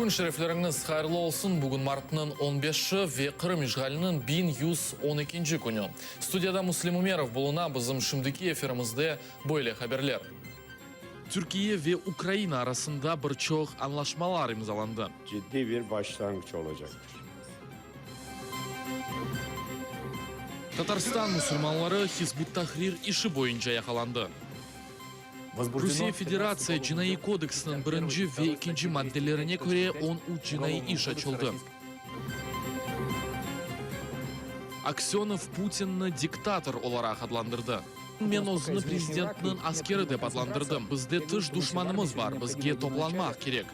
Kün şerefleriñiz hayırlı olsun! Bugün martnıñ on beşi ve Qırım işğaliniñ 1112-nci künü. Studiyada Müslim Ümerov buluna, bizim şimdiki efirimizde böyle haberler. Türkiye ve Ukraina arasında bir çoq añlaşmalar imzalandı. Ciddiy bir başlanğıç olacaqtır. Tatarstan musulmanları Hizb ut-Tahrir işi boyunca yaqalandı. Rusiye Federatsiya Cinaiy kodeksiniñ birinci ve ekinci maddelerine köre 13 cinaiy iş açıldı. Aksönov Putinni diktator olaraq adlandırdı. Men özüni prezidentniñ askeri dep adlandırdım. Bizde tış duşmanımız bar, bizge toplanmaq kerek.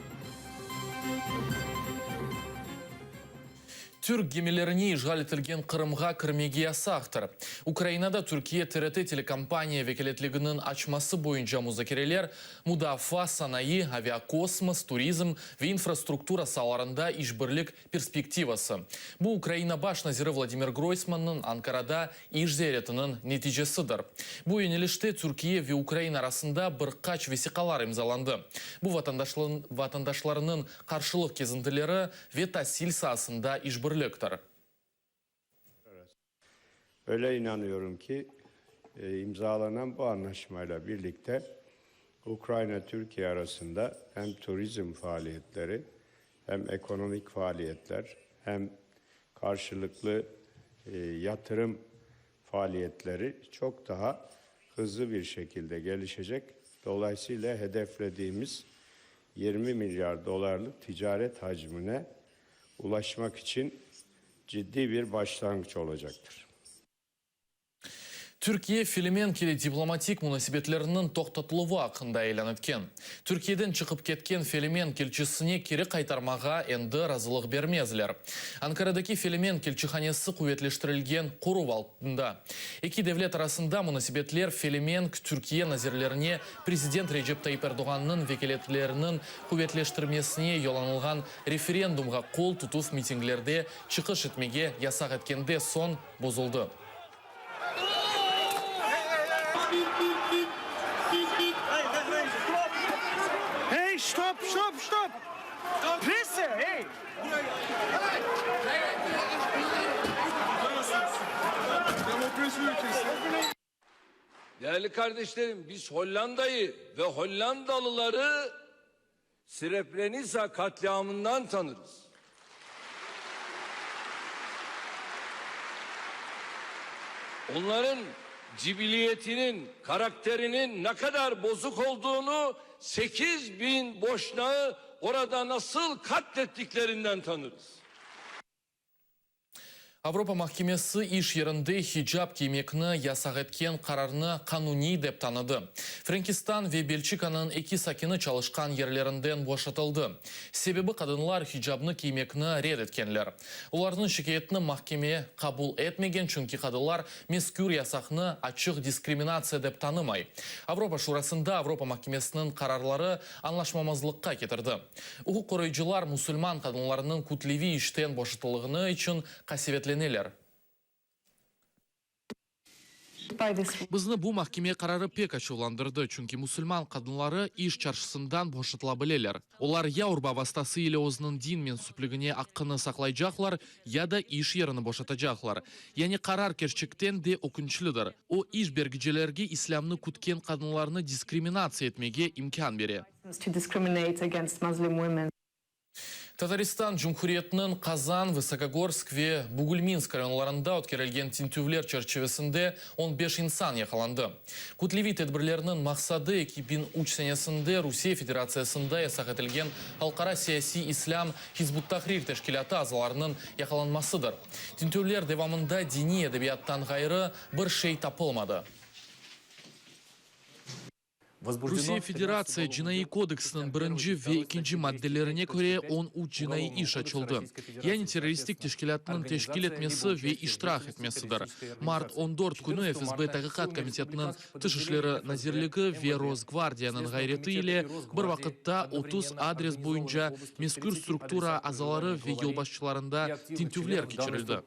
Türk gemilerine işğal etilgen Qırımğa kirmege yasaqtır. Ukrainada Türkiye TRT telekompaniya vekâletliginiñ açması boyunca muzakereler mudafaa sanayı, aviakosmos, turizm ve infrastruktura saalarında işbirlik perspektivası. Bu Ukraina baş naziri Vladimir Groysmannıñ Ankarada iş ziyaretiniñ neticesidir. Bu yönelişte Türkiye ve Ukraina arasında bir qaç vesiqalar imzalandı. Bu vatandaşlarınıñ qarşılıq kezintileri ve tasil saasında işbirliktir. Öyle inanıyorum ki, imzalanan bu anlaşmayla birlikte Ukrayna-Türkiye arasında hem turizm faaliyetleri, hem ekonomik faaliyetler, hem karşılıklı yatırım faaliyetleri çok daha hızlı bir şekilde gelişecek. Dolayısıyla hedeflediğimiz 20 milyar dolarlık ticaret hacmine ulaşmak içün ciddiy bir başlanğıç olacaktır. Türkiye Felemenk ile diplomatik munasebetleriniñ toqtatıluvı aqqında ilân etken. Türkiyeden çıqıp ketken Felemenk elçisine keri qaytarmağa endi razılıq bermezler. Ankaradaki Felemenk elçihanesi quvetleştirilgen qoruv altında. Eki devlet arasında munasebetler Felemenk Türkiye nazirlerine prezident Recep Tayyip Erdoğannıñ vekâletleriniñ quvetleştirmesine yollanılğan referendumğa qol tutuv mitinglerde çıqış etmege yasaq etkende soñ bozuldı. Değerli kardeşlerim, biz Hollanda'yı ve Hollandalıları Srebrenitsa katliamından tanırız. Onların cibiliyetinin, karakterinin ne kadar bozuk olduğunu 8000 boşnağı orada nasıl katlettiklerinden tanırız. Avropa mahkemesi iş yerinde hicap kiymekni yasaq etken qararnı qanuniy dep tanıdı. Frenkistan ve Belçikanıñ eki sakini çalışqan yerlerinden boşatıldı. Sebebi qadınlar hicabnı kiymekni red etkenler. Olarnıñ şikâyetini mahkeme qabul etmegen, çünki qadılar mezkür yasaqnı açıq diskriminatsiya dep tanımay. Avropa Şurasında Avropa mahkemesiniñ qararları añlaşmamazlıqqa ketirdi. Uquq qoruyıcılar musulman qadınlarınıñ kütleviy işten boşatılğını içün qasevetleneler. Bizni bu mahkeme qararı pek açuvlandırdı, çünki musulman qadınları iş çarşısından boşatıla bileler. Olar ya urba vastası ile özüniñ din mensüpligine aqqını saqlaycaqlar, ya da iş yerini boşatacaqlar. Yani qarar kerçekten de ökünçlidir. O, iş bergicilerge islâmnı kütken qadınlarnı diskriminatsiya etmege imkân bere. Tataristan Cumhuriyetiniñ Qazan, Vısokogorsk ve Bugulminsk rayonlarında ötkerilgen tintüvler çerçivesinde on beş insan yaqalandı. Kütleviy tedbirlerniñ maqsadı 2003 senesinde Rusiye Federatsiyasında yasaq etilgen halqara siyasiy islâm Hizb ut-Tahrir teşkilâtı azalarınıñ yaqalanmasıdır. Tintüvler devamında diniy edebiyattan ğayrı bir şey tapılmadı. Rusiye Federatsiya Cinaiy kodeksiniñ birinci ve ekinci maddelerine köre 13 cinaiy iş açıldı, yani terroristik teşkilâtnıñ teşkil etmesi ve iştirak etmesidir. Mart 14 künü FSB Taqiqat komitetiniñ, Tış işleri nazirligi ve Rosgvardiyanıñ ğayreti ile bir vaqıtta 30 adres boyunca mezkür struktura azaları ve yolbaşçılarında tintüvler keçirildi.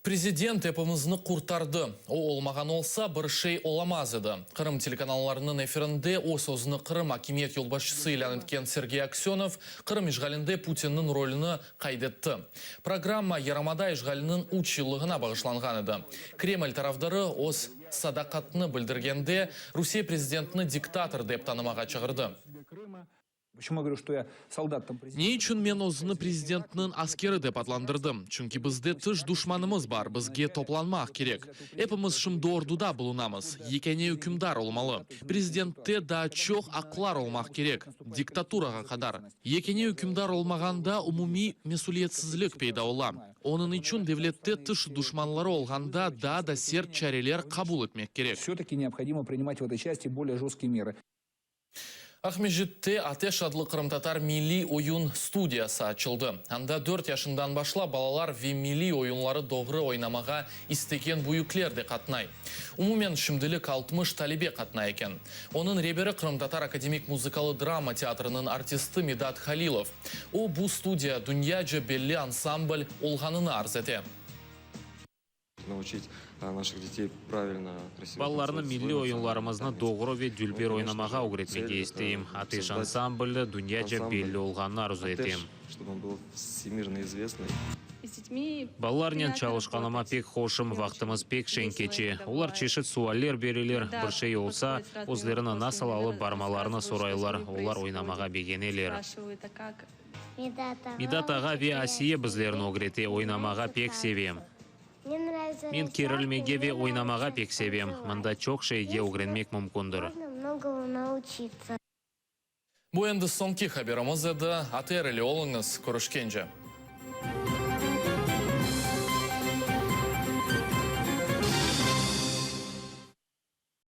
Prezident epimizni qurtardı. O olmağan olsa, bir şey olamaz edi. Qırım telekanallarınıñ efirinde o sözüni Qırım akimiyet yolbaşçısı ilân etken Sergey Aksönov Qırım işğalinde Putinniñ rolüni qayd etti. Programma yarımada işğaliniñ üç yıllığına bağışlanğan edi. Kreml tarafdarı öz sadaqatını bildirgende Rusiye prezidentini diktator dep tanımağa çağırdı. Ne içün men özüni prezidentniñ askeri dep adlandırdım? Çünki bizde tış duşmanımız bar, bizge toplanmaq kerek. Epimiz şimdi orduda bulunamız. Yekâne ükümdar olmalı. Prezidentte daa çoq aqlar olmaq kerek, diktaturağa qadar. Yekâne ükümdar olmağanda umumiy mesüliyetsizlik peyda ola. Onıñ içün devlette tış duşmanları olğanda daa da sert çareler qabul etmek kerek. Aqmescitte Ateş adlı qırımtatar milliy oyun studiyası açıldı. Anda dört yaşından başlap balalar ve milliy oyunları doğru oynamağa istegen büyükler de qatnay. Umumen şimdilik 60 talebe qatnay eken. Onıñ reberi Qırımtatar akademik muzıkalı-drama teatriniñ artisti Midat Halilov. O, bu studiya dünyaca belli ansambl olğanını arz ete. Balalarnı milliy oyunlarımıznı doğru ve dülber oynamağa ögretmege isteyim. Ateş ansambli dünyaca belli olğanını arzu etem. Balalarnen çalışqanıma pek hoşum, vaqtımız pek şeñ keçe. Olar çeşit sualler bereler, bir şey olsa, özlerini nasıl alıp barmalarını soraylar, olar oynamağa begeneler. Midat ağa ve Asiye bizlerni ögrete, oynamağa pek sevem. Men kerilmege ve oynamağa pek sevem. Mında çoq şeyge ögrenmek mümkündir. Bu endi soñki haberimiz edi. ATR ile oluñız, körüşkence!